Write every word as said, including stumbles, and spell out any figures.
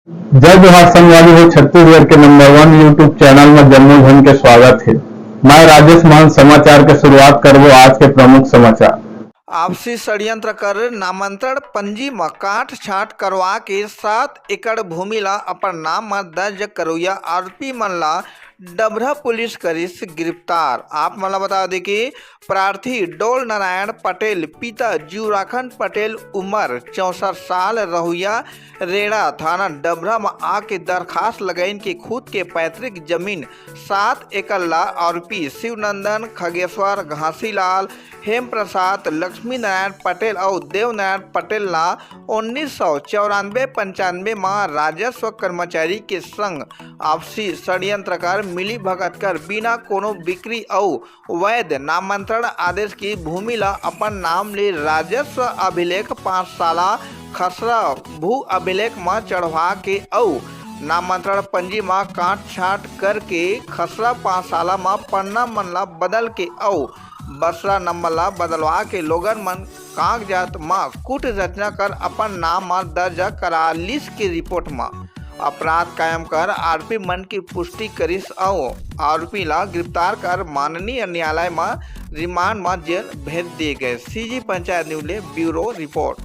जय जोहार संगवारी हो, छत्तीसगढ़ के नंबर वन YouTube चैनल में जम्मो झन के स्वागत हे। मैं राजेश महंत समाचार के शुरुआत करबो आज के प्रमुख समाचार। आपसी षड्यंत्र कर नामांतरण पंजी म काट छाट करवा के सात एकड़ भूमि ला अपन नाम म दर्ज करोइया आरोपी मन ला डभरा पुलिस करिस गिरफ्तार। आप मन ला बता दे कि प्रार्थी डोल नारायण पटेल, पिता जीवराखन पटेल, उम्र चौसठ साल, रहुइया रेड़ा, थाना डभरा म आके दरखास्त लगाइन के खुद के पैतृक जमीन सात एकड़ ला आरोपी शिवनंदन, खगेश्वर, घासीलाल, हेम प्रसाद, लक्ष्मी नारायण पटेल अउ देव नारायण पटेल ला उन्नीस सौ चौरानबे पंचानबे म राजस्व कर्मचारी के संग आपसी षड्यंत्र कर मिली भगत कर बिना कोनो बिक्री अउ वैध नामांतरण आदेश की भूमि ला अपन नाम ले राजस्व अभिलेख पाँच साला खसरा भू अभिलेख म चढ़वा के अउ नामांतरण पंजी म काट छाट करके खसरा पाँच साला म पन्ना मन ला बदल के अउ बसरा नंबर ला बदलवा के लोगन मन कागजात म कुट रचना कर अपन नाम म दर्ज करा लिस के रिपोर्ट म अपराध कायम कर आरोपी मन की पुष्टि करिस अउ आरोपी ला गिरफ्तार कर माननीय न्यायालय म रिमांड म जेल भेज दिए गए। सीजी पंचायत न्यूज ले ब्यूरो रिपोर्ट।